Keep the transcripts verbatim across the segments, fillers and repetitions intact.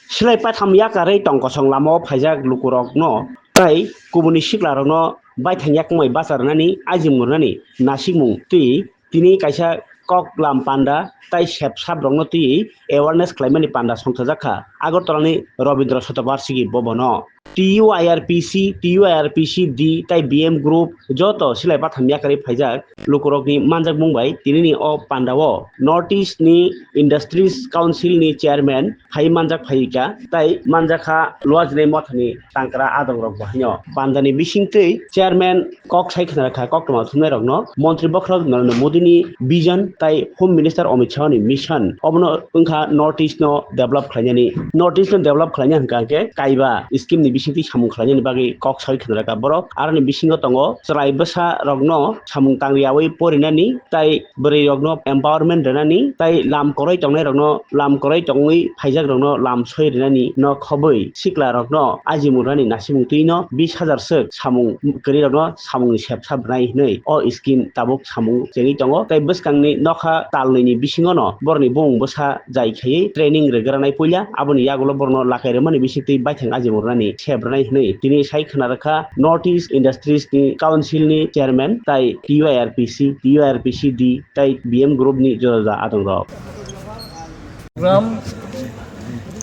Silai paitham yakarwi tong kosong lamao phaijak lukurokno tei kubuni siklarokno baithang yakmai bacharnani ajimung rwnani nasikmung twi tini kaisa kok lam panda tei sep sap rokno twi awareness khlaimani panda songchajakha Agartalani Rabindra Shatabarshiki Bhavan-o. T U I R P C, T U I R P C D tei B M Group joto silai patham yakarwi phaijak lukurokni manjakmung bai tinini o pandao North East ni Industries Council ni chairman phai manjak phaika tei manjakha Luajinai Mothani tangkra adongrok bo haino. Pandani bisingtwi chairman kok sai khna rwkha koktwma thumnairokno Montri Bokhorok Narendra Modini vision tei Home Minister Amit Shahni mission obono wngkha North East no develop khlainani. North East no develop khlaina hwnkha khe kaiba scheme ni bisingtwi samung khlainani bagwi kok sai khna rwkha borok. Aroni bisingo tongo chwrai bwsa rokno samung tangriyawi porinani tei bwrwi rokno empowerment rwnani tei lam kwrwi tongnai rokno lam kwrwi tongwi phaijak rokno lam soi rwnani no khobwi sikla rokno ajimung rwnani nasimung twi no bis hajar swk samung kwrwi rokno samung ni sepsa bwnai hwnwi o scheme tabuk samung chengwi tongo tei bwskangni nokha talnwi ni bisingo no borokni bumung bwsa jai khaiwi training rwgranai puila aboni yagulo borokno lakai rwmani bisingtwi baithang ajimung rwnani sep rwnai hwnwi tini sai khna rwkha North East Industries ni Council ni chairman tai T U I R P C, T U I R P C D tai B M group ni joda joda adongrok. Program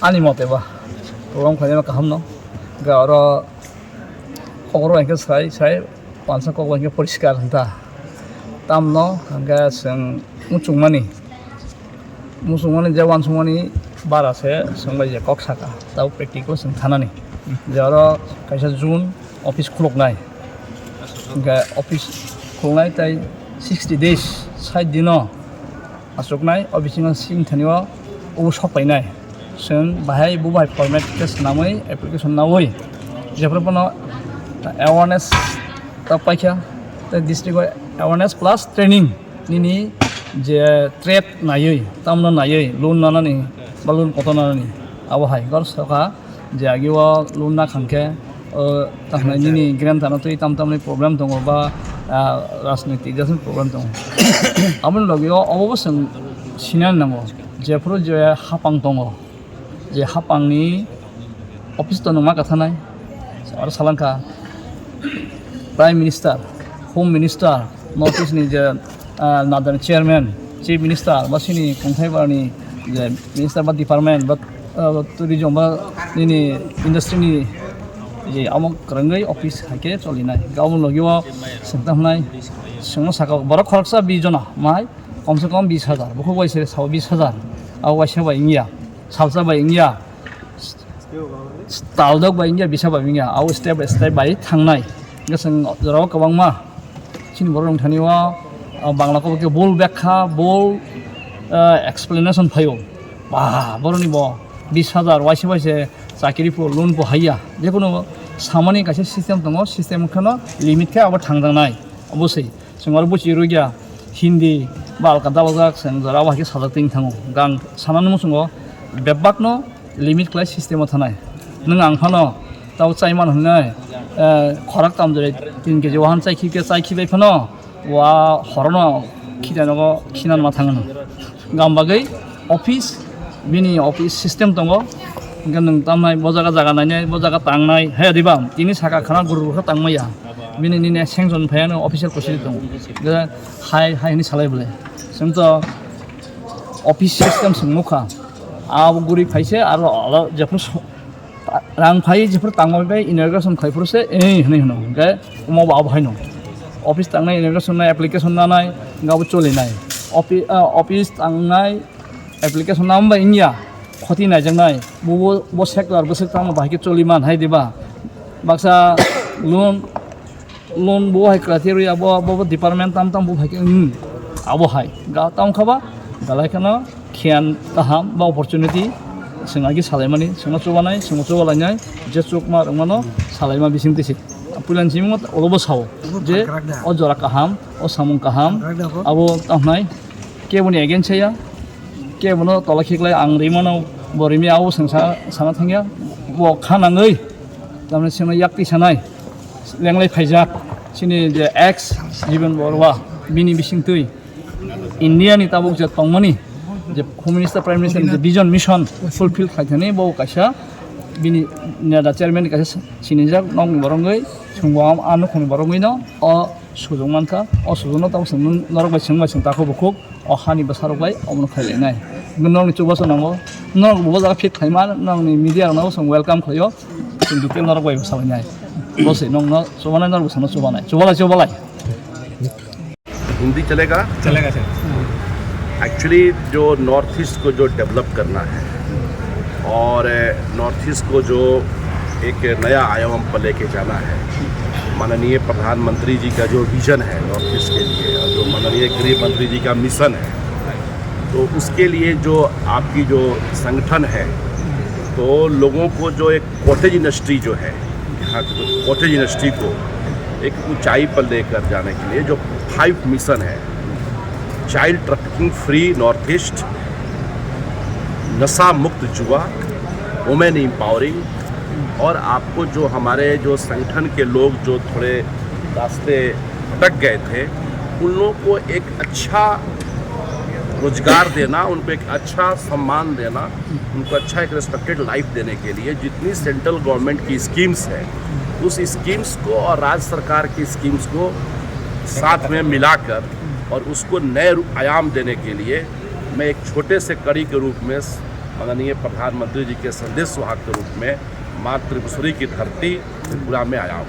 ani mote ba program khlaima kaham no ga oro kokoro hwnkhe sai sai pansa kok hwnkhe poriskar hwnta tamno hwnkhe chwng muchungmani muchungmani je uansukmani bara se chwng bai je kok saka tabo practical chwng thanani je oro kaisa June office khuluknai hwnkhe office khuluknai tai sixty days sait dino achuknai o bisingo sing thani o ubo sok painai chwng bahai bo bai format khe swnamwi application nawi jephru bono awareness ta paikha tei district o awareness plus training nini je trade naiwi tamno naiwi loan nanani ba loan kotor nanani abo hai gor soka je agi o loan na khangkhe o tahnai nini grant tano twi tam tamni problem tongo ba rajnitik jasni problem tongo aboni logi o obo bo chwng sinani nango jephru je hapang tongo je hapangni office to nungma kathanai aro salangkha prime minister, home minister, north east ni je nadani chairman, chief minister ba sini kongthai barani je minister ba department ba tourism ba nini industry ni je amo kwrwngwi office haikhe cholinai gabon logi o sengta hwnai sengno saka borok khoroksa bi jona mai komse kom bis hajar bukhuk bai se sao bis hajar abo waisa bai wngya salsa bai wngya Taldok bai wngya bisa bai wngya au step by step bai thangnai. Hingke chwng jorao kwbangma chini borok rok thani o bangla kok khe bol bekha bol explanation phaio. Ba boroni bo bis hajar waisa waisa chakiri po loan po haiya. Jekono samani kaisa system tongo, system kheno limit khe abo thangjaknai. Oboswi. Chwng oro buchi rwgya Hindi ba alka dalajak chwng jora o hai khe sajak twi thango. Gang sanani muchungo bebak no limit khlai system o thanai. Nwng ang phano tabo chaiman hwnwi khorak tamjai tin keji wahan chai khikhe chai khibai phano wa horono khita nogo khinan ma thangno. Gam bagwi office bini office system tongo. Hingke nwng tamnai bo jaga jaga nainai bo jaga tangnai he diba tini saka khana guru khe tangmaya. Bini nini sanction phaiya no official procedure tongo. Hai hai hini salai bole. Chwng to office system swng nukha. Abo guri phaise aro alo jephru rang phai jephru tangma bai inauguration khai phuru se eh hwnwi hwno. Hingke omo bo abo haino. Office tangnai inauguration nai application nanai hingke abo cholinai. Office tangnai application nang bai wngya khoti naijaknai bo bo sector bwswk tamo bahai khe choli man hai diba baksa loan loan bo hai kwrati rwi abo bo department tam tam bo hai khe wng abo hai ga tam khaba galai kheno khiyan kaham ba opportunity chwng agi salaimani chwngno chubanai chwngno chubalainai je chukma rwngmano salaima bising tisi puilani simi olobo sao je o jora kaham o samung kaham abo tamhnai keboni against saya. Kebono tola khiklai ang rimano bo rimi au sengsa sana thangya bo kha nangwi tamni sengno yakti sanai lenglai phaijak sini je ex Jiban Borwa bini bisingtwi India ni tabuk je tongmani Je Home Minister, Prime Minister ni je vision, mission fulfill khlai thani bo kaisa bini neda chairman kaisa sinijak nokni borok wngwi, chwngbo am-, a nukhungni borok wngwi no o sujuk mankha. O sujukno tamo chwng norok bai chwng bai chwng takhuk bukhuk o hani bwsarok bai omono khlai lainai. Nokni chubachu nango, norok bo jaga fit khlaima, nokni media rokno chwng welcome khlaio, chwng detail norok bai bwsa lainai. Bo se nokno chubanai, norok bwsano chubanai, chubalai, chubalai. Hindi चलेगा? चलेगा sir. Actually जो north east को जो डेवलप करना है और north east को जो एक नया आयाम पर लेके जाना है, माननीय प्रधानमंत्री जी का जो विजन है नॉर्थ ईस्ट के लिए और जो माननीय गृह मंत्री जी का मिशन है, तो उसके लिए जो आपकी जो संगठन है, तो लोगों को जो एक कॉटेज इंडस्ट्री जो है, यहाँ की कॉटेज इंडस्ट्री को एक ऊंचाई पर लेकर जाने के लिए जो फाइव मिशन है, child trafficking free north east, नशा मुक्त युवा, वुमेन एम्पावरिंग, और आपको जो हमारे जो संगठन के लोग जो थोड़े रास्ते भटक गए थे, उन लोगों को एक अच्छा रोजगार देना, उनको एक अच्छा सम्मान देना, उनको अच्छा एक रिस्पेक्टेड लाइफ देने के लिए जितनी सेंट्रल गवर्नमेंट की स्कीम्स है, उस स्कीम्स को और राज्य सरकार की स्कीम्स को साथ में मिलाकर और उसको नए रू-, आयाम देने के लिए मैं एक छोटे से कड़ी के रूप में माननीय प्रधानमंत्री जी के संदेश वाहक के रूप में माँ त्रिपुरेश्वरी की धरती त्रिपुरा में आया हूँ।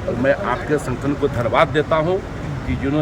और मैं आपके संगठन को धन्यवाद देता हूँ कि जिन्होंने